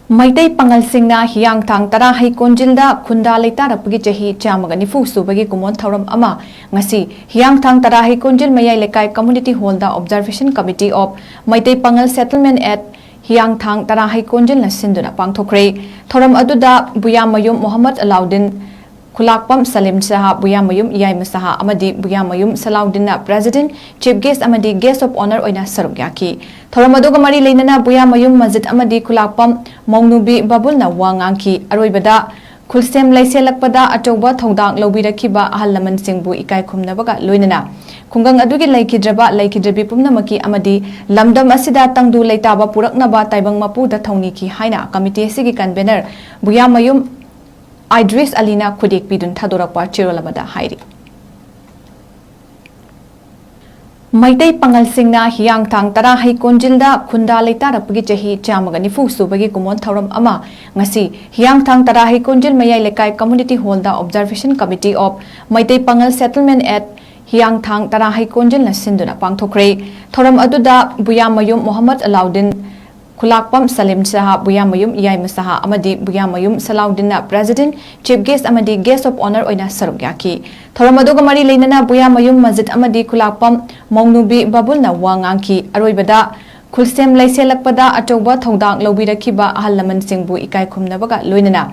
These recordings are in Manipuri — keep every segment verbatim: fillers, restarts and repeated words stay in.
ꯃꯩꯇꯩ ꯄꯥꯉꯜꯁꯤꯡꯅ ꯍꯤꯌꯥꯡꯊꯥꯡ ꯇꯔꯥ ꯍꯩꯀꯣꯟꯖꯤꯜꯗ ꯈꯨꯟꯗꯥ ꯂꯩꯇꯥꯔꯛꯄꯒꯤ ꯆꯍꯤ ꯆꯥꯝꯃꯒ ꯅꯤꯐꯨ ꯁꯨꯕꯒꯤ ꯀꯨꯝꯑꯣꯟ ꯊꯧꯔꯝ ꯑꯃ ꯉꯁꯤ ꯍꯤꯌꯥꯡꯊꯥꯡ ꯇꯔꯥ ꯍꯩꯀꯣꯟꯖꯤꯜ ꯃꯌꯥꯏ ꯂꯩꯀꯥꯏ ꯀꯝꯃꯨꯅꯤꯇꯤ ꯍꯣꯜꯗ Observation Committee of Meitei Pangal Settlement at ꯍꯤꯌꯥꯡꯊꯥꯡ ꯇꯔꯥ ꯍꯩꯀꯣꯟꯖꯤꯜꯅ ꯁꯤꯟꯗꯨꯅ ꯄꯥꯡꯊꯣꯛꯈ꯭ꯔꯦ꯫ ꯊꯧꯔꯝ ꯑꯗꯨꯗ ꯕꯨꯌꯥꯃꯌꯨꯝ ꯃꯣꯍꯝꯃꯗ ꯑꯂꯥꯎꯗꯤꯟ, ꯈꯨꯂꯥꯛꯄꯝ ꯁꯂꯤꯝ ꯁꯍꯥ, ꯕꯨꯌꯥꯃꯌꯨꯝ ꯏꯌꯥꯏꯃ ꯁꯍꯥ ꯑꯃꯗꯤ ꯕꯨꯌꯥꯃꯌꯨꯝ ꯁꯂꯥꯎꯗꯤꯟꯅ President, Chief Guest ꯑꯃꯗꯤ Guest of Honour ꯑꯣꯏꯅ ꯁꯔꯨꯛ ꯌꯥꯈꯤ꯫ ꯊꯧꯔꯝ ꯑꯗꯨꯒ ꯃꯔꯤ ꯂꯩꯅꯅ ꯕꯨꯌꯥꯃꯌꯨꯝ ꯃꯁꯖꯤꯗ ꯑꯃꯗꯤ ꯈꯨꯂꯥꯛꯄꯝ ꯃꯧꯅꯨꯕꯤ ꯕꯥꯕꯨꯜꯅ ꯋꯥ ꯉꯥꯡꯈꯤ꯫ ꯑꯔꯣꯏꯕꯗ ꯈꯨꯜꯁꯦꯝ ꯂꯩꯁꯦꯜꯂꯛꯄꯗ ꯑꯆꯧꯕ ꯊꯧꯗꯥꯡ ꯂꯧꯕꯤꯔꯛꯈꯤꯕ ꯑꯍꯜ ꯂꯃꯟꯁꯤꯡꯕꯨ ꯏꯀꯥꯏ ꯈꯨꯝꯅꯕꯒ ꯂꯣꯏꯅꯅ ꯈꯨꯡꯒꯪ ꯑꯗꯨꯒꯤ ꯂꯩꯈꯤꯗ꯭ꯔꯕ ꯂꯩꯈꯤꯗ꯭ꯔꯕꯤ ꯄꯨꯝꯅꯃꯛꯀꯤ ꯑꯃꯗꯤ ꯂꯝꯗꯝ ꯑꯁꯤꯗ ꯇꯪꯗꯨ ꯂꯩꯇꯥꯕ ꯄꯨꯔꯛꯅꯕ ꯇꯥꯏꯕꯪ ꯃꯄꯨꯗ ꯊꯧꯅꯤꯈꯤ ꯍꯥꯏꯅ committee ꯑꯁꯤꯒꯤ convener ꯕꯨꯌꯥꯃꯌꯨꯝ ꯏꯗ꯭ꯔꯤꯁ ꯑꯂꯤꯅ ꯈꯨꯗꯦꯛ ꯄꯤꯗꯨꯅ ꯊꯥꯗꯣꯔꯛꯄ ꯆꯦꯔꯣꯜ ꯑꯃꯗ ꯍꯥꯏꯔꯤ꯫ ꯃꯩꯇꯩ ꯄꯥꯉꯜꯁꯤꯡꯅ ꯍꯤꯌꯥꯡꯊꯥꯡ ꯇꯔꯥ ꯍꯩꯀꯣꯟꯖꯤꯜꯗ ꯈꯨꯟꯗꯥ ꯂꯩꯇꯥꯔꯛꯄꯒꯤ ꯆꯍꯤ ꯆꯥꯝꯃꯒ ꯅꯤꯐꯨ ꯁꯨꯕꯒꯤ ꯀꯨꯝꯑꯣꯟ ꯊꯧꯔꯝ ꯑꯃ ꯉꯁꯤ ꯍꯤꯌꯥꯡꯊꯥꯡ ꯇꯔꯥ ꯍꯩꯀꯣꯟꯖꯤꯜ ꯃꯌꯥꯏ ꯂꯩꯀꯥꯏ Community Hallꯗ Observation Committee of Meitei Pangal Settlement at ꯍꯤꯌꯥꯡꯊꯥꯡ ꯇꯔꯥ ꯍꯩꯀꯣꯟꯖꯤꯜꯅ ꯁꯤꯟꯗꯨꯅ ꯄꯥꯡꯊꯣꯛꯈ꯭ꯔꯦ꯫ ꯊꯧꯔꯝ ꯑꯗꯨꯗ ꯕꯨꯌꯥꯃꯌꯨꯝ ꯃꯣꯍꯝꯃꯗ ꯑꯂꯥꯎꯗꯤꯟ, ꯈꯨꯂꯥꯛꯄꯝ ꯁꯂꯤꯝ ꯁꯍꯥ, ꯕꯨꯌꯥꯃꯌꯨꯝ ꯏꯌꯥꯏꯃ ꯁꯍꯥ ꯑꯃꯗꯤ ꯕꯨꯌꯥꯃꯌꯨꯝ ꯁꯂꯥꯎꯗꯤꯟꯅ President, Chief Guest ꯑꯃꯗꯤ Guest of Honour ꯑꯣꯏꯅ ꯁꯔꯨꯛ ꯌꯥꯈꯤ꯫ ꯊꯧꯔꯝ ꯑꯗꯨꯒ ꯃꯔꯤ ꯂꯩꯅꯅ ꯕꯨꯌꯥꯃꯌꯨꯝ ꯃꯁꯖꯤꯗ ꯑꯃꯗꯤ ꯈꯨꯂꯥꯛꯄꯝ ꯃꯧꯅꯨꯕꯤ ꯕꯥꯕꯨꯜꯅ ꯋꯥ ꯉꯥꯡꯈꯤ꯫ ꯑꯔꯣꯏꯕꯗ ꯈꯨꯜꯁꯦꯝ ꯂꯩꯁꯦꯜꯂꯛꯄꯗ ꯑꯆꯧꯕ ꯊꯧꯗꯥꯡ ꯂꯧꯕꯤꯔꯛꯈꯤꯕ ꯑꯍꯜ ꯂꯃꯟꯁꯤꯡꯕꯨ ꯏꯀꯥꯏ ꯈꯨꯝꯅꯕꯒ ꯂꯣꯏꯅꯅ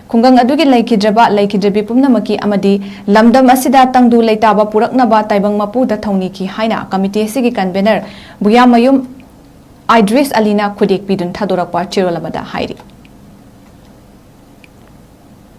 ꯈꯨꯡꯒꯪ ꯑꯗꯨꯒꯤ ꯂꯩꯈꯤꯗ꯭ꯔꯕ ꯂꯩꯈꯤꯗ꯭ꯔꯕꯤ ꯄꯨꯝꯅꯃꯛꯀꯤ ꯑꯃꯗꯤ ꯂꯝꯗꯝ ꯑꯁꯤꯗ ꯇꯪꯗꯨ ꯂꯩꯇꯥꯕ ꯄꯨꯔꯛꯅꯕ ꯇꯥꯏꯕꯪ ꯃꯄꯨꯗ ꯊꯧꯅꯤꯈꯤ ꯍꯥꯏꯅ committee ꯑꯁꯤꯒꯤ convener ꯕꯨꯌꯥꯃꯌꯨꯝ ꯏꯗ꯭ꯔꯤꯁ ꯑꯂꯤꯅ ꯈꯨꯗꯦꯛ ꯄꯤꯗꯨꯅ ꯊꯥꯗꯣꯔꯛꯄ ꯆꯦꯔꯣꯜ ꯑꯃꯗ ꯍꯥꯏꯔꯤ꯫